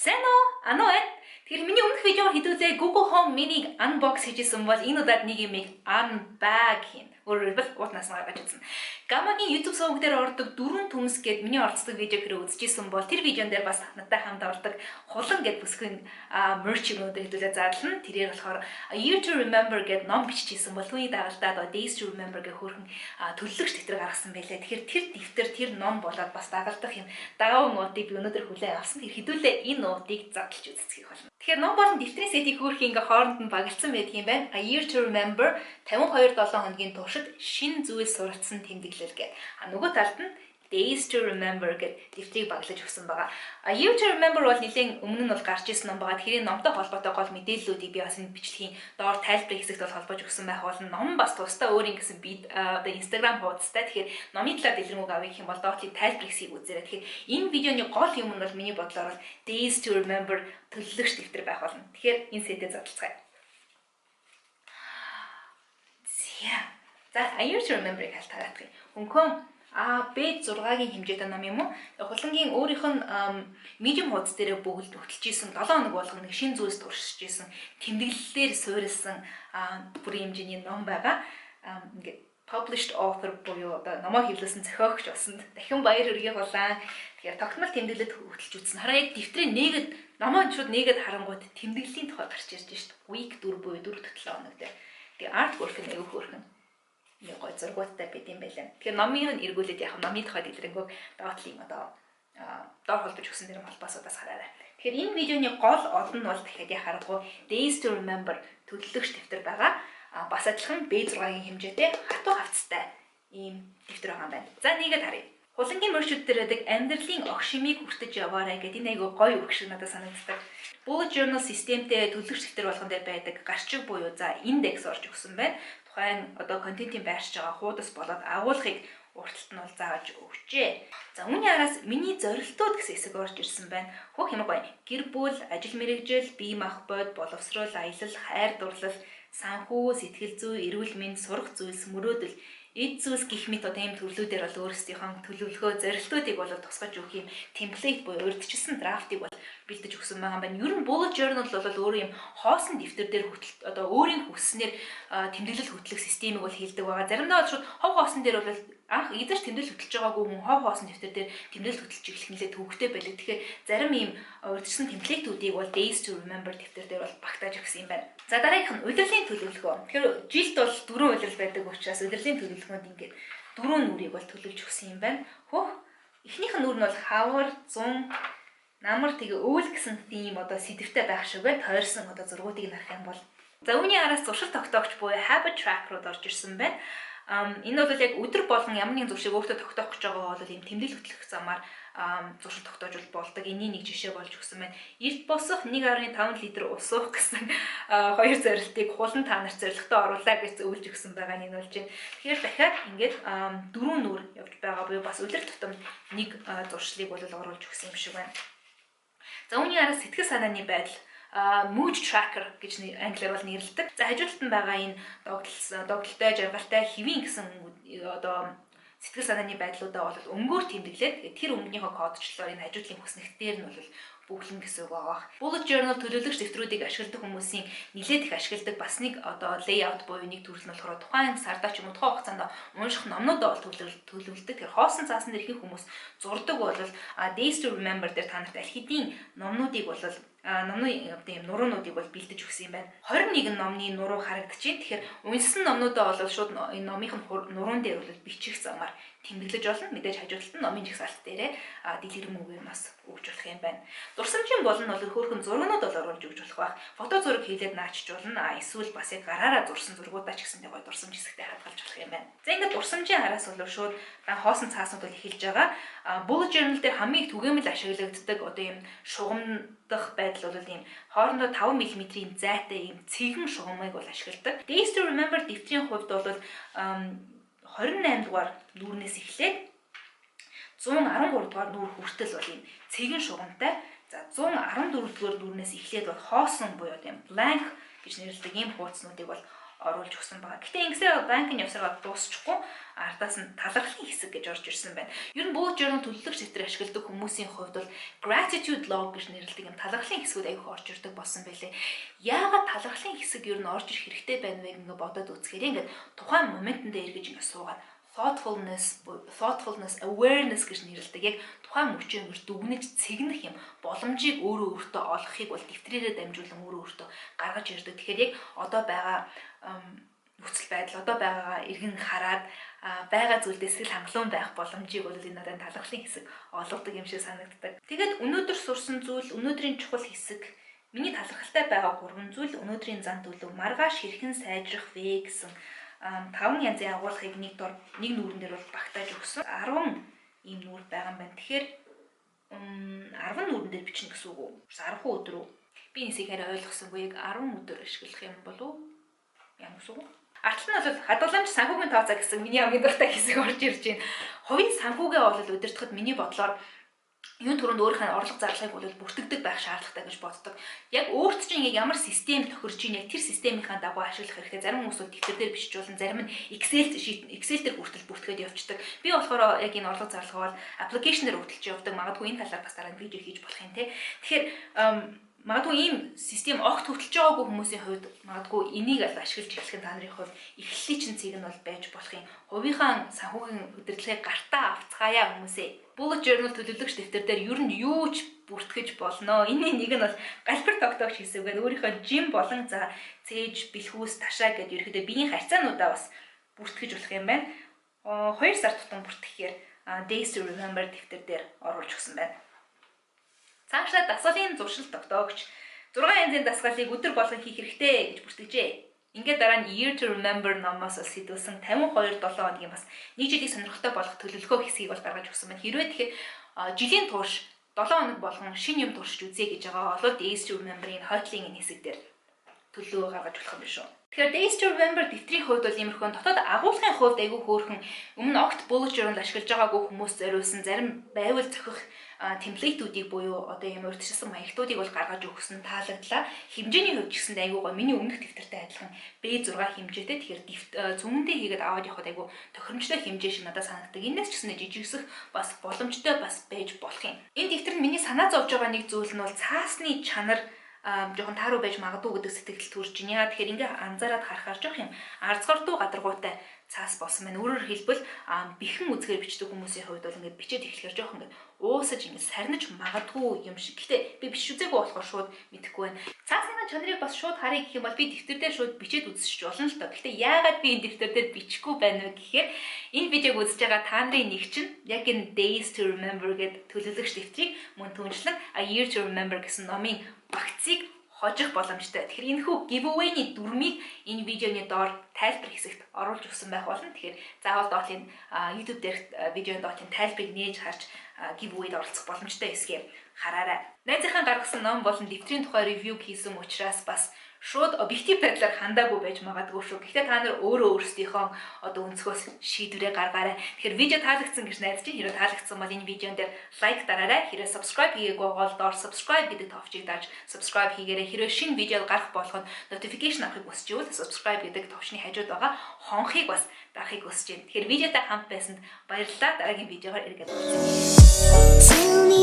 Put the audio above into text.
Сайн уу? Ану байна. Тэгэхээр миний өмнөх видеоор хэдүүлээ Google Home Mini-г unbox хийжсэн бол энэ удаад нэг юмыг unbag хийнэ. Өөрөөр хэлбэл уутнаас нь гаргаж үзнэ. Гамагийн YouTube суваг дээр ордог дөрвөн төмс гээд миний оролцдог видео хэрэг үзчихсэн бол тэр видеон дээр бас надтай хамт ордог Хулан гээд бүсгүйн merch юмнуудыг хэдүүлээ задлана. Тэрээр болохоор A Year to Remember гээд ном биччихсэн бол түүний дагалдаад Days to Remember гэх хөөрхөн төлөвлөгч дэвтэр гаргасан байлээ. Тэгэхээр тэр дэвтэр, тэр ном болоод бас дагалдах юм дагаан уутыг би өнөөдөр хүлээн авсан. Тэр хэдүүлээ энэ уутыг задлж үзэцгийх болно. Тэгэхээр ном болон дэвтрийн сетийг хөөрхөн ингээ хооронд нь багалцсан байдаг юм байна. A Year to Remember, 52 7 хоногийн туршид шинэ зүйл суралцсан тэмдэглэл гэдэг. А нөгөө талд нь Days to Remember гэдэг дэвтрийг баглаж өгсөн байгаа. A Year to Remember бол нэлээд өмнө нь бол гарч ирсэн ном байгаа. Тэгэхээр номтой холбоотой гол мэдээллүүдийг би бас энэ бичлэгийн доор тайлбар хэсэгт бол холбож өгсөн байх болно. Ном бас тусдаа өөр ингэсэн би одоо Instagram хуудастай. Тэгэхээр номын талаар дэлгэрэнгүй авъя гэх юм бол доотлын тайлбар хэсгийг үзээрэй. Тэгэхээр энэ видеоны гол юм нь бол миний бодлоор бол Days to Remember төлөвлөгч дэвтэр байх болно. Тэгэхээр энэ сетээ задлцгаая. За. За, A Year to Remember-ыг хальт хараадах юм. Хөнгөн А B6-гийн хэмжээтэй ном юм уу? Хулангийн өөрийнх нь Medium хуудас дээрээ бүгд хөтөлж исэн, 7 хоног болгоно нэг шинэ зүйлс туршиж исэн тэмдэглэлээр суурилсан бүрийн хэмжээний ном байгаа. Ингээд published author буюу одоо номоо хэвлүүлсэн зохиогч болсон. Дахин баяр хүргэе, Хулаан. Тэгэхээр тогтмол тэмдэглэлд хөтөлж үзсэн. Хараа, яг дэвтрийн нээгээд, номоо шууд нээгээд харангуут тэмдэглэлийн тухай гарч ирж шít. Week 4 буюу 4 7 хоног дээр. Тэгээ artwork нь аягүй хөөрхөн нэг гой зургуудтай байд юм байлаа. Тэгэхээр номын нь эргүүлээд яг номын тухай дэлгэрэнгүй доотлын одоо доор холбож өгсөн дэр холбоосуудаас хараарай. Тэгэхээр энэ видеоны гол од нь бол дахиад яхаарахгүй Days to Remember төлөвлөгч дэвтэр байгаа. А бас адилхан B6-гийн хэмжээтэй, хатуу хавцтай ийм дэвтэр байгаа юм байна. За, нэгэд харъя. Хулангийн merch-үүд дээр байдаг "Амьдралын огшимыг хүртэж яваарай" гэдэг энэ айгу гоё үг шиг надад санагддаг. Bullet journal системтэй төлөвлөгч дэвтэр болгон дээр байдаг гарчиг буюу за индекс орж өгсөн байна. Тухайн одоо контентын байршиж байгаа хуудас болоод агуулгыг урталт нь бол зааж өгчээ. За, үүний араас "Миний зорилтууд" гэсэн хэсэг орж ирсэн байна. Хөх юм гоё. Гэр бүл, ажил мэргэжил, бие махбод, боловсрол, аялал, хайр дурлал, санхүү, сэтгэл зүй, эрүүл мэнд, сурах зүйлс, мөрөөдөл, эд зүйлс гэх мэт одоо ийм төрлүүдээр бол өөрсдийнхөө төлөвлөгөө, зорилтуудыг бол тусгаж өгөх юм template буюу урьдчилсан draft-ыг бол бэлдэж өгсөн байгаа юм байна. Ер нь bullet journal бол өөрөө юм хоосон дэвтэр дээр хөтөл одоо өөрийн хүссэнээр тэмдэглэл хөтлөх системийг бол хийлдэг байгаа. Заримдаа бол шууд хов хоосон дээр бол анх эзэж тэмдэглэл хөтөлж байгаагүй хүн хов хоосон дэвтэр дээр тэмдэглэл хөтөлж эхлэх нэлээд төвөгтэй байлаа. Тэгэхээр зарим ийм урьдчилсан template-үүдийг бол Days to Remember дэвтэр дээр бол багтааж өгсөн юм байна. За, дараагийнх нь улирлын төлөвлөгөө. Тэгэхээр жилд бол дөрвөн улирал байдаг учраас улирлын төлөвлөгөөнд ингээд дөрвөн нүрийг бол төлөвлөж өгсөн юм байна. Хөх, эхнийх нь нүр нь бол хавар, зун, намар, тэгээ өвөл гэсэн тийм одоо сэдэвтэй байх шиг байна. Тойрсон одоо зургуудыг нь харах юм бол. За, үүний араас зуршил тогтоогч буюу habit tracker-ууд орж ирсэн байна. Энэ бол яг өдөр болгон ямар нэгэн зуршийг өөртөө тогтоох гэж байгаа бол ийм тэмдэглэл хөтлөх замаар зуршил тогтоож болдог. Энийн нэг жишээ болж өгсөн байна. Эрт босох, 1.5 литр ус уух гэсэн хоёр зорилтыг Хулан та нарт зорилготой оруулаа гэж зөвлөж өгсөн байгаа нь энэ болж байна. Тэгэхээр дахиад ингээд дөрвөн нүр явж байгаа буюу бас улирал тутамд нэг зуршлыг бол оруулж өгсөн юм шиг байна. За, үүний араас сэтгэл санааны байдал, mood tracker гэж англиар бол нэрлэдэг. За, хажуу талд нь байгаа энэ догдолтой, догдолтой, жаргалтай, хэвийн гэсэн одоо сэтгэл санааны байдлуудаа бол өнгөөр тэмдэглээд тэр өнгөнийхөө кодчлолоор энэ хажуу талын хүснэгтээр нь бол бөглөн гэсэн үг байгаа. Bullet journal төлөвлөгч дэвтрүүдийг ашигладаг хүмүүсийн нэлээд их ашигладаг бас нэг одоо layout буюу нэг төрөл нь болохоор тухайн сардаа ч юм уу тухайн хугацаанд унших номнуудаа бол төлөвлөдөг. Тэр хоосон цаасан дээр ихэнх хүмүүс зурдаг бол Days to Remember дээр та нарт аль хэдийн номнуудыг бол номны одоо юм нуруунуудыг бол бэлдэж өгсөн юм байна. 21 номны нуруу харагдчихээн. Тэгэхээр уншсан номнуудаа бол шууд энэ номынх нь нуруун дээр бол бичих замаар тэмдэглэж болно. Мэдээж хажуу талд нь номын жагсаалт дээрээ дэлгэрэнгүй юм бас өгж болох юм байна. Дурсамжийн болон бол хөөрхөн зургнууд бол оруулж өгж болох байх. Фото зураг хийлээд наачж болно. А эсвэл бас яг гараараа зурсан зургуудаа ч гэсэндээ гоё дурсамж хэсэгтээ хадгалж болох юм байна. За, ингээд дурсамжийн араас бол шууд хоосон цааснууд бол эхэлж байгаа. Bullet journal дээр хамгийн их түгээмэл ашиглагддаг одоо ийм шугамдах байдал бол ийм хоорондоо 5 мм-ийн зайтай ийм цэгэн шугамыг бол ашигладаг. Days to Remember дэвтрийн хувьд бол 28 дугаар нүүрнээс эхлээд 113 дугаар нүүр хүртэл бол ийм цэгэн шугамтай. За, 114 дугаар нүүрнээс эхлээд бол хоосон буюу ийм blank гэж нэрлэдэг ийм хуудаснуудыг бол оруулж өгсөн байгаа. Гэтэ ингэсээр банкны явсараа дуусчихгүй, ардаас нь талархлын хэсэг гэж орж ирсэн байна. Ер нь bullet journal, төлөвлөгч дэвтэр ашигладаг хүмүүсийн хувьд бол gratitude log гэж нэрлэдэг юм талархлын хэсгүүд аягүй орж ирдэг болсон байлээ. Яагаад талархлын хэсэг ер нь орж ирэх хэрэгтэй байна вэ ингээ бодоод үзэхээр ингээд тухайн моментод эргэж ингээ суугаад thoughtfulness, awareness гэж нэрлэдэг. Яг тухайн мөчөө ингэж дүгнэж цэгнэх юм боломжийг өөрөө өөртөө олохыг бол дэвтрээрээ дамжуулан өөрөө өөртөө гаргаж ирдэг. Тэгэхээр яг одоо байгаа нөхцөл байдал, одоо байгаагаа эргэн хараад байгаа зүйлдээ сэтгэл хангалуун байх боломжийг бол энэ надад талархлын хэсэг олгодог юм шиг санагддаг. Тэгээд өнөөдөр сурсан зүйл, өнөөдрийн чухал хэсэг, миний талархалтай байгаа гурван зүйл, өнөөдрийн зан төлөв, маргааш хэрхэн сайжрах вэ гэсэн таван янзын агуулгыг нэг дор нэг нүүрэн дээр бол багтааж өгсөн. 10 ийм нүүр байгаа юм байна. Тэгэхээр 10 нүүрэн дээр бичнэ гэсэн үг үү? 10 өдөр үү? Би нисийг арай ойлгосонгүй, яг 10 өдөр ашиглах юм болов уу? Ямар гэсэн үг? Артал нь бол хадгаламж, санхүүгийн тооцоо гэсэн миний хамгийн дуртай хэсэг орж ирж байна. Хувийн санхүүгээ бол удирдахад миний бодлоор юун түрүүнд өөрийнхөө орлого зарлагыг бол бүртгэдэг байх шаардлагатай гэж боддог. Яг өөрт чинь яг ямар систем тохирч чинь яг тэр системийнхаа дагуу ашиглах хэрэгтэй. Зарим хүмүүс бол дэвтэр дээр бичиж болно, зарим нь Excel sheet, Excel дээр хүртэл бүртгээд явцдаг. Би болохоор яг энэ орлого зарлагыг бол application дээр хөтөлж явдаг. Магадгүй энэ талаар бас дараа нь видео хийж болох юм те. Тэгэхээр магадгүй ийм систем огт хөтөлж байгаагүй хүмүүсийн хувьд магадгүй энийг аль ашиглаж эхлэх нь та нарын хувьд эхлэлийн чинь цэг нь бол байж болох юм. Хувийнхаа санхүүгийн удирдлагыг гартаа авцгаая, хүмүүсээ. Bullet journal, төлөвлөгч дэвтэр дээр ер нь юу ч бүртгэж болно. Энийн нэг нь бол галбир тогтоогч хэсэг гэдэг, өөрийнхөө жим болон за цээж, бэлхүүс, ташаа гэдэг ерөөхдөө биеийн харьцаануудаа бас бүртгэж болох юм байна. 2 сар тутам бүртгэхээр Days to Remember дэвтэр дээр оруулж өгсөн байна. Цаашдаа дасгалын зуршил тогтоогч, 6 янзын дасгалыг өдөр болгон хийх хэрэгтэй гэж бүртгэжээ. Ингээд дараа нь Year to Remember номоос сэдвүүлсэн 52 7 хоногийн бас нэг жилийг сонирхолтой болгох төлөвлөгөө хэсгийг бол гаргаж өгсөн байна. Хэрвээ тэгэхээр жилийн турш 7 хоног болгон шинэ юм туршиж үзье гэж байгаа бол Days to Remember-ийн хойтлын энэ хэсэг дээр төлөвлөгөө гаргаж болох юм биш үү? Тэгэхээр Days to Remember дэвтрийн хувьд бол иймэрхүү, дотоод агуулгын хувьд айгүй хөөрхөн, өмнө огт bullet journal ашиглаж байгаагүй хүмүүс зориулсан зарим байвал зохих template үүдийг буюу одоо ийм урьдчилсан маягтуудыг бол гаргаж өгсөн, таалагдлаа. Хэмжээний хувьд ч гэсэн айгүй гоё. Миний өмнөх дэвтэртэй адилхан B6 хэмжээтэй. Тэгэхээр зүүндээ хийгээд аваад явахад айгүй тохиромжтой хэмжээ шиг надад санагддаг. Энэс ч гэсэн жижигсэх бас боломжтой бас байж болох юм. Энэ дэвтэр нь миний санаа зовж байгаа нэг зүйл нь бол цаасны чанар жоохон тааруу байж магадгүй гэдэг сэтгэл төрж байна. Яа тэгэхээр ингээ анзаараад харахаар жоох юм арзгардуу гадаргуутай цаас болсон байна. Өөрөөр хэлбэл бэхэн үзгээр бичдэг хүмүүсийн хувьд бол ингээд бичээд эхлэхээр жоох ингээд уусаж, ингээд сарниж магадгүй юм шиг. Гэтэ би бичиж үзээгүй болохоор шууд мэдэхгүй байна. Цаасны чанарыг бас шууд харъя гэх юм бол би дэвтэр дээр шууд бичээд үзчихэж болно л доо. Гэтэ яагаад би энэ дэвтэр дээр бичихгүй байна вэ гэхээр энэ видеог үзэж байгаа та нарын нэг чинь яг энэ Days to Remember гэдэг төлөвлөгч дэвтрийг мөн түншлэн A Year to Remember гэсэн номын багцыг хожих боломжтой. Тэгэхээр энэхүү giveaway-ний дүрмийг энэ видеоны доор тайлбар хэсэгт оруулж өгсөн байх болно. Тэгэхээр заавал доотлын YouTube дээрх видеоны доотлын тайлбарыг нээж харж giveaway-д оролцох боломжтой хэсгээ хараарай. Найзынхаа гаргасан ном болон дэвтрийн тухай review хийсэн учраас бас шууд объектив байдлаар хандаагүй байж магадгүй шүү. Гэхдээ та нар өөрөө өөрсдийнхөө одоо өнцгөөс шийдвэрээ гаргаарай. Тэгэхээр видео таалагдсан гэж найдаж байна. Хэрвээ таалагдсан бол энэ видеон дээр like дараарай. Хэрвээ subscribe хийгээгүй бол доор subscribe гэдэг товчийг дарж subscribe хийгээрэй. Хэрвээ шинэ видео гарах болгонд notification авахыг хүсч байвал subscribe гэдэг товчны хажууд байгаа хонхыг бас дарахыг хүсэж байна. Тэгэхээр видеотой хамт байсанд баярлалаа. Дараагийн видеогоор эргээд уулзъя.